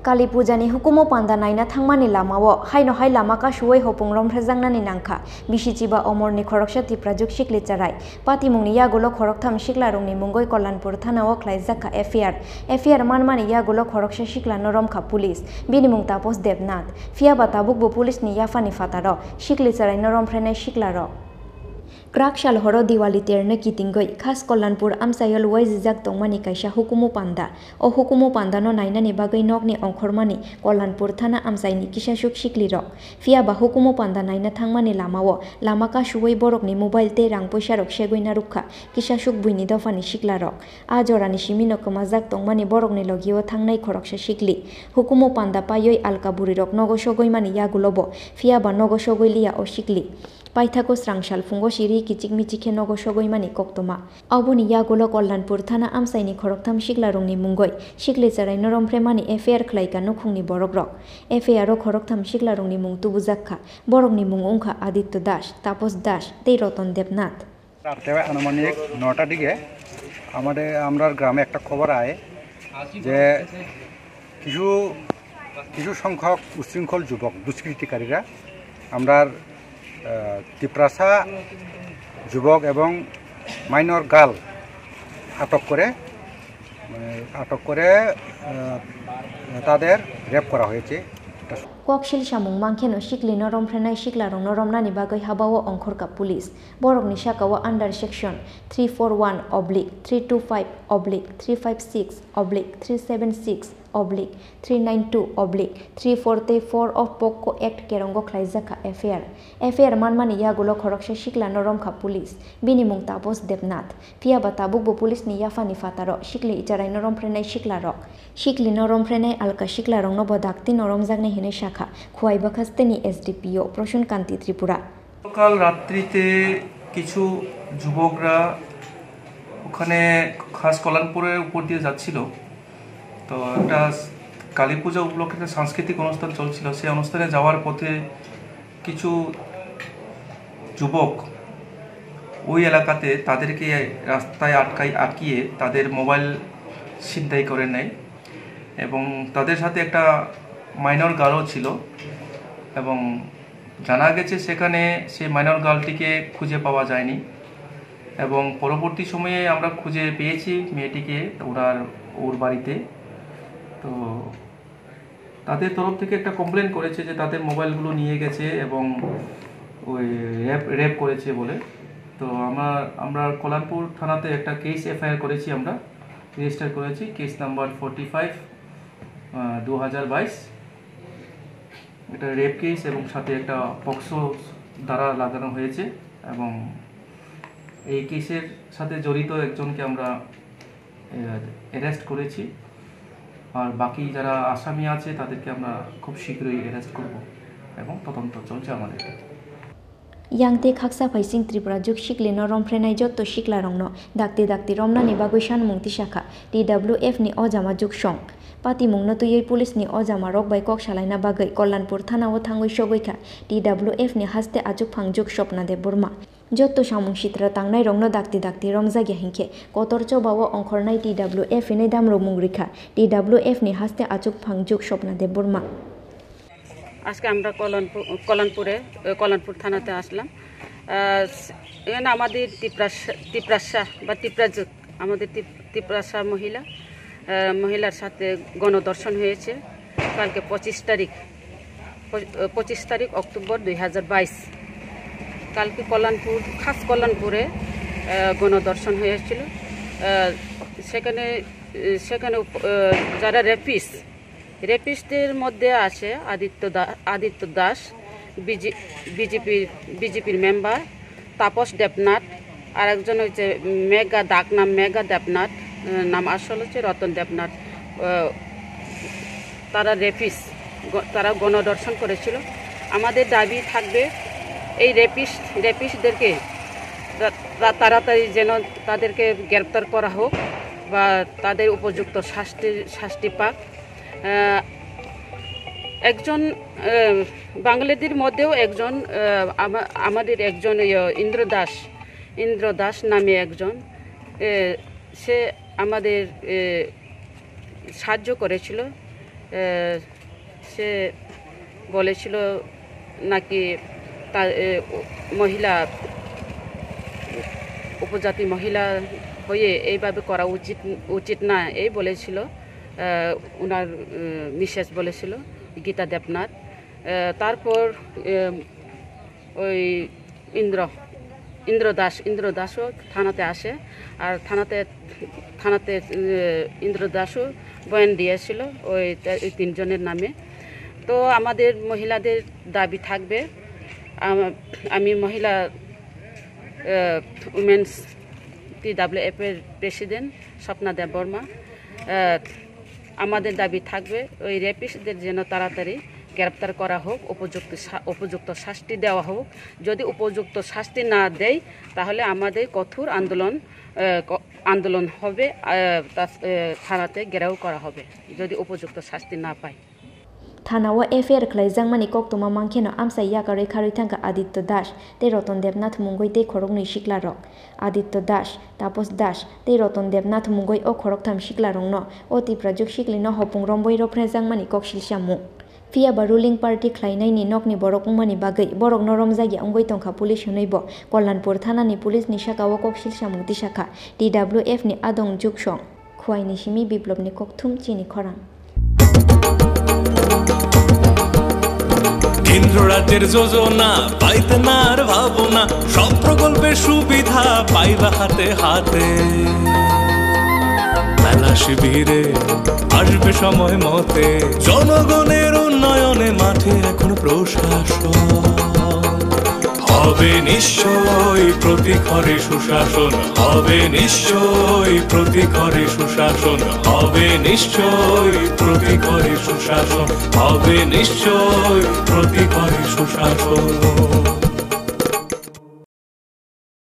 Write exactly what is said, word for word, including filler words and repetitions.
Kali Puja ni hukumu panda naina thangmani lamao haino hai lama kasuwi hopung romphrejaknani nangkha. Bisi chiba omorni khoroksa Tiprajwk sikli cherai. Patimungni yagulo khoroktham siklarokni mungwi Kollanpur thanao khlaijakha F I R. F I R manmani yagulo khoroksa siklano romkha police. Bini mung Tapos Debnath. Phiyaba tabukbo police ni yaphani phataro sikli cheraino romphrenai siklarok. Kwrak sal horo Diwali terno kitingwi khas Kollanpur amchaio luwaijijak tongmani kaisa hukumu panda. O hukumu pandano nainani bagwi nokni ongkhormani Kollanpur thana amchaini kisasuk siklirok. Phiyaba hukumu panda naina thangmani lamao lama kasuwi borokni mobile tei rang puisarok segwi narwkha kisasuk buini dophani siklarok. A jorani simino kwmajak tongmani borokni logio thangnai khoroksa sikli. Hukumu panda paiwi alka burirok nogo sogwimani yagulobo, phiyaba nogo sogwi liya o sikli. Paithago srang sal phungo siri kichik michik khe nogo sogwimani koktwma. Oboni yagulo Kollanpur thana amchaini khoroktham siklarokni mungwi sikli cheraino romphrenani F I R khlaikha nukhungni borokrok. F I R o khoroktham siklarokni mung tubujakkha. Borokni mung wngkha Aditya Das, Tapos Das tei Roton Debnath. রাত্রে আনুমানিক নটার দিকে আমাদের, আমরার গ্রামে একটা খবর আয় যে কিছু, কিছু সংখ্যক উচ্ছৃঙ্খল যুবক দুষ্কৃতিকারীরা আমরার, আহ, তিপ্রাসা যুবক এবং মাইনর গার্ল আটক করে, মানে, আটক করে, আহ, তাদের রেপ করা হয়েছে। Koksil samung mankheno siklino romphrenai siklarokno romnani bagwi habao ongkhorkha police. Borokni sakao under section three four one oblique three two five oblique three five six oblique three seven six oblique three nine two oblique three four tei four of POCSO Act kerongo khlaijakha F I R. F I R manmani yagulo khoroksa siklano romkha police. Bini mung Tapos Debnath. Phiyaba tabukbo police ni yaphani phataro sikli icharaino romphrenai siklarok. Siklino romphrenai alka siklaroknobo daktino romjaknai hinwi sakha Khowai Bakhasteni S D P O Prosun Kanti Tripura. গতকাল রাত্রিতে কিছু যুবকরা ওখানে খাস কল্যাণপুরের উপর দিয়ে যাচ্ছিল। তো একটা কালী পূজা উপলক্ষে একটা সাংস্কৃতিক অনুষ্ঠান চলছিল। সেই অনুষ্ঠানে যাওয়ার পথে কিছু যুবক ওই এলাকাতে তাদেরকে রাস্তায় আটকাই, আটকিয়ে তাদের মোবাইল ছিনতাই করে নেয় এবং তাদের সাথে একটা মাইনর গার্লও ছিল এবং জানা গেছে সেখানে সেই মাইনর গার্লটিকে খুঁজে পাওয়া যায়নি এবং পরবর্তী সময়ে আমরা খুঁজে পেয়েছি মেয়েটিকে ওনার, ওর বাড়িতে। তো তাদের তরফ থেকে একটা কমপ্লেন করেছে যে তাদের মোবাইলগুলো নিয়ে গেছে এবং ওই রেপ, রেপ করেছে বলে। তো আমরা, আমরা কল্যাণপুর থানাতে একটা কেস এফআইআর করেছি, আমরা রেজিস্টার করেছি, কেস নাম্বার ফর্টি ফাইভ, দু হাজার বাইশ। এটা রেপ কেস এবং সাথে একটা পক্সো ধারা লাগানো হয়েছে এবং এই কেসের সাথে জড়িত একজনকে আমরা অ্যারেস্ট করেছি। আর বাকি যারা আসামি আছে তাদেরকে আমরা খুব শীঘ্রই অ্যারেস্ট করব এবং তদন্ত চলছে আমাদের। Yang tei khaksa phaising Tripura jwk siklino romphrenai jotto siklarokno dakti dakti romnani bagwi sanmung tisakha T W F ni ojama jwk song. Patimungno twiwi police ni ojama rok bai kok salaina bagwi Kollanpur thanao thangwi sogwi kha T W F ni haste achukphang jwk Swapna Debbarma. Jotto samung sitra tangnairokno dakti dakti romjakya hinkhe kotor chobao ongkhornai T W F hinwi damrokmung rikha T W F ni haste achukphang jwk Swapna Debbarma. আজকে আমরা কল্যাণপুর, কল্যাণপুরে, এ, কল্যাণপুর থানাতে আসলাম। আহ, এখানে আমাদের তিপ্রাসা, তিপ্রাসা বা তিপ্রাজুক, আমাদের তিপ-, তিপ্রাসা মহিলা, আহ, মহিলার সাথে গণধর্ষণ হয়েছে কালকে পঁচিশ তারিখ, প-, পঁচিশ তারিখ অক্টোবর দুই হাজার বাইশ। কালকে কল্যাণপুর, খাস কল্যাণপুরে, আহ, গণধর্ষণ হয়েছিল। আহ, সেখানে, আহ, সেখানে উপ-, আহ, যারা রেপিস্ট, রেপিস্টদের মধ্যে আছে আদিত্য দা-, আদিত্য দাস, বিজে-, বিজেপির, বিজেপির মেম্বার, তাপস দেবনাথ, আর একজন হচ্ছে মেঘা, ডাক নাম মেঘা দেবনাথ, আহ, নাম আসল হচ্ছে রতন দেবনাথ। আহ, তারা রেপিস্ট, গ-, তারা গণধর্ষণ করেছিল। আমাদের দাবি থাকবে এই রেপিস্ট, রেপিস্টদেরকে তা-, তা-, তাড়াতাড়ি যেন তাদেরকে গ্রেপ্তার করা হোক বা তাদের উপযুক্ত শাস্তি, শাস্তি পাক। আহ, একজন, আহ, বাঙালিদের মধ্যেও একজন, আহ, আমা-, আমাদের একজন, ইয়ে, ইন্দ্র দাস, ইন্দ্র দাস নামে একজন, আহ, সে আমাদের, আহ, সাহায্য করেছিল। এ, সে বলেছিল নাকি তা-, এ, উ-, মহিলা, উপজাতি মহিলা হয়ে এইভাবে করা উচিত, উচিত না, এই বলেছিল, এ, ওনার, এ, মিসেস বলেছিল, গীতা দেবনাথ। এ, তারপর, এ, ওই ইন্দ্র, ইন্দ্র দাস, ইন্দ্র দাসও থানাতে আসে। আর থানাতে, থানাতে, এ, ইন্দ্র দাসও বয়ান দিয়েছিল ওই তে-, ওই তিনজনের নামে। তো আমাদের মহিলাদের দাবি থাকবে, আম-, আমি মহিলা, এ, উমেন্স টিডাব্লিউএফ এর প্রেসিডেন্ট স্বপ্না দেববর্মা, এ, আমাদের দাবি থাকবে ওই রেপিস্টদের যেন তাড়াতাড়ি গ্রেপ্তার করা হোক, উপযুক্ত শা-, উপযুক্ত শাস্তি দেওয়া হোক। যদি উপযুক্ত শাস্তি না দেয়, তাহলে আমাদের কঠোর আন্দোলন, এ, ক-, আন্দোলন হবে, এ, তা-, এ, থানাতে ঘেরাও করা হবে, যদি উপযুক্ত শাস্তি না পায়। Thana o F I R khlaijakmani koktwma mankheno amchai yakarwi kharwi thangkha Aditya Das tei Ratan Debnath mungwi tei khoroknwi siklarok. Aditya Das, Tapos Das tei Ratan Debnath mungwi o khoroktham siklarokno o Tiprajwk siklino hopung romwi rophrejakmani kok silsa mung. Phiya ba ruling party khlainaini nokni borok wngmani bagwi borokno romjakya wngwi tongkha police hwnwi bo Kollanpur thanani police ni saka o kok silsa mung tisakha T W F ni adong juksong. Khuaini simi Biplopni kokthum chini khorang. কেন্দ্র রাজ্যের যোজনা পাইতে না আর ভাবনা, সব প্রকল্পের সুবিধা পাইবা হাতে হাতে। মেলা শিবিরে আসবে সময় মতে, জনগণের উন্নয়নে মাঠে এখন প্রশাসন। হবে নিশ্চয় প্রতি ঘরে সুশাসন, হবে নিশ্চয় প্রতি ঘরে সুশাসন, হবে নিশ্চয় প্রতি ঘরে সুশাসন, হবে নিশ্চয় প্রতি ঘরে সুশাসন।